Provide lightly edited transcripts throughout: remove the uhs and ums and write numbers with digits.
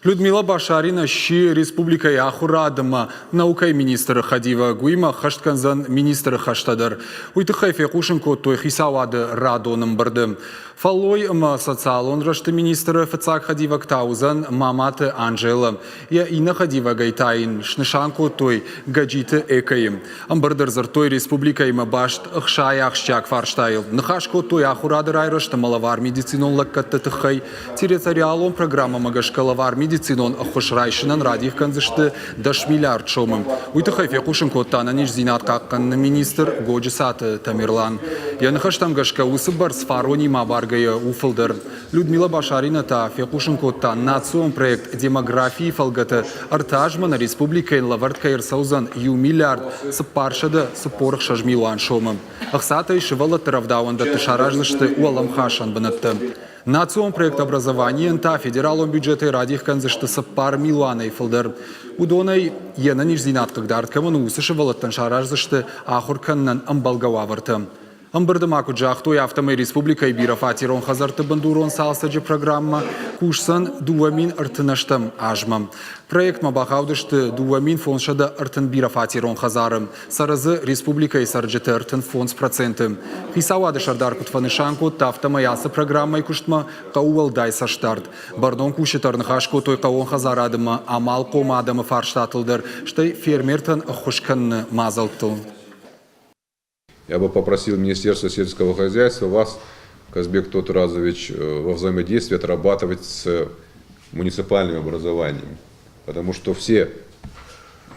Людмила Башарина сси республикӕйы ахуырад ӕмӕ наукӕйы министры хӕдивӕг. Уыимӕ ӕххӕст кӕндзӕн министры хӕстӕ дӕр. Уый тыххӕй фехъусын кодтой хицауады радон ӕмбырды. Фӕллой ӕмӕ социалон рӕзты министры фыццаг хӕдивӕг та уыдзӕн Маматы Анжела. Йӕ иннӕ хӕдивӕгӕй та йын снысан кодтой Гӕджиты Экойы. Ӕмбырды ӕрдзырдтой республикӕимӕ баст 60 ахсджиаг фарстайыл. Ныхас кодтой ахуырады райрӕзт ӕмӕ лӕвар медицинон лӕггӕдты тыххӕй. Территориалон программӕмӕ гӕсгӕ лӕвар медицинон ӕххуыс райсынӕн радих кӕндзысты 10 миллиард сомы. Уый тыххӕй фехъусын кодта ӕнӕниздзинад хъахъхъӕныны министр Годжысаты Тамерлан. Йӕ ныхӕстӕм гӕсгӕ уыцы бӕрц фаронимӕ абаргӕйӕ у фылдӕр. Людмила Башарина та фехъусын кодта, национ проект «Демографийы» фӕлгӕты ӕртӕ азмӕ нӕ республикӕйӕн лӕвӕрд кӕй ӕрцӕудзӕн иу миллиард 446 милуан сомы. Ӕхцатӕй сывӕллӕтты рӕвдауӕндӕтты сараздзысты уӕлӕмхасӕн бынӕттӕ. Национ проект «Образование»-йӕн та федералон бюджетӕй радих кӕндзысты цыппар милуанӕй фылдӕр. Уыдонӕй йе нӕниздзинад хъыгдард кӕмӕн у, уыцы сывӕллӕттӕн сараздзысты ахуыр кӕнынӕн ӕмбӕлгӕ уавӕртӕ. Ӕмбырды ма куыд загътой, афтӕмӕй республикӕйы бирӕфатерон хӕдзӕртты бындурон цалцӕджы программӕ кусдзӕн 2038 азмӕ. Проектмӕ бахаудысты 2530 бирӕфатерон хӕдзары, цӕры дзы республикӕйы цӕрджыты 35%. Хицауады сӕрдар куыд фӕнысан кодта, афтӕмӕй ацы программӕйы куыстмӕ хъӕуы уӕлдай цӕстдард. Бӕрнон кусджытӕ ӕрныхас кодтой хъӕууон хӕдзарады ӕмӕ амалхъом адӕмы фарстатыл дӕр, стӕй фермертӕн ӕххуыс кӕныны мадзӕлттыл. Я бы попросил Министерство сельского хозяйства вас, Казбек Тотуразович, во взаимодействии отрабатывать с муниципальными образованиями. Потому что все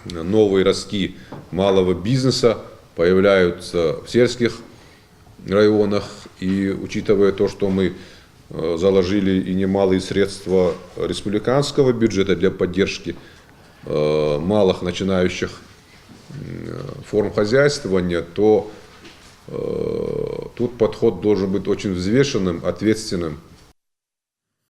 новые ростки малого бизнеса появляются в сельских районах. И учитывая то, что мы заложили и немалые средства республиканского бюджета для поддержки малых начинающих форм хозяйствования, то тут подход должен быть очень взвешенным, ответственным.